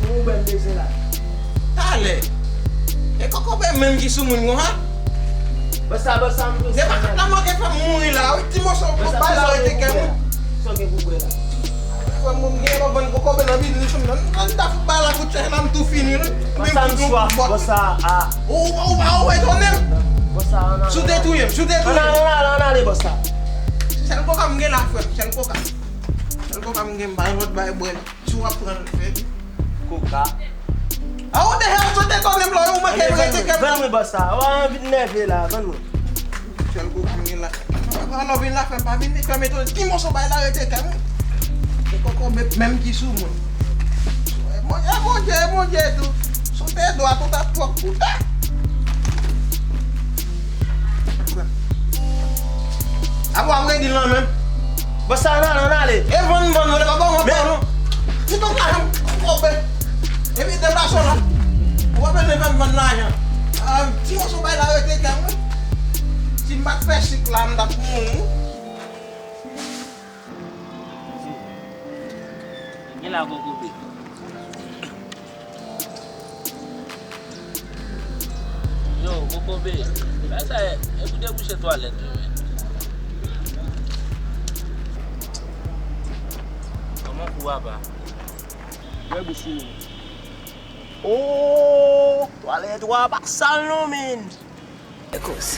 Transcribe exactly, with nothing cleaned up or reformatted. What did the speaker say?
Ou bèl bezwen la. Talè. E kokobe menm ki sou moun konsa? Bòs sa, bòs sa, m... Se pa la manke fè m mouri la, wi. Ti moso bay la rete kè mwen. Sa w gen pou bwè la? Fè moun gen yon bann kokobe nan biznis m nan. Nan ta fout bay la kout chèch la, m tou fini, wi. Bòs sa, m swaf, bòs sa, a. Ou, ou, ou pa wè tonnen. Bòs sa, ann ale. Si w te touye m, si w te touye m. Ann ale, ann ale, ann ale, bòs sa. Sèl koka m gen la, frè m, sèl koka. Sèl koka m gen, m pa gen lòt bay bwè. Si w ap pran l, fè. Koka. A, ou deja sot etone m la, ou manke rete kè m. Vann mwen bòs sa. Ou anvi nève la, vann mwen. Sèl koka m gen la. Alò vin la, fè m pa vin fè m etone. Ti moso bay la rete kè m. Se kokobe menm ki sou moun. Bondye, Bondye, Bondye tou. Sou te dwa tout ap twòp kouta. Apa w ap redi l nan men m? Bòs sa, ann ale, ann ale. E vann, vann, nou, li pa ba w wont non. Ti tout lajan m kokobe. Epi deplase w la. Ou pa bezwen fè m vann lajan. Ah, ti moso bay la rete kè m, wi. Si m pa t fè sik la, m t ap mouri. Gen la kokobe. Yo, kokobe, bagay sa e, e pou debouche twalèt yo, men. Kòman kou apa? Wè bouch ou. Oh, twalèt ou a pa sal non, men. Ekos.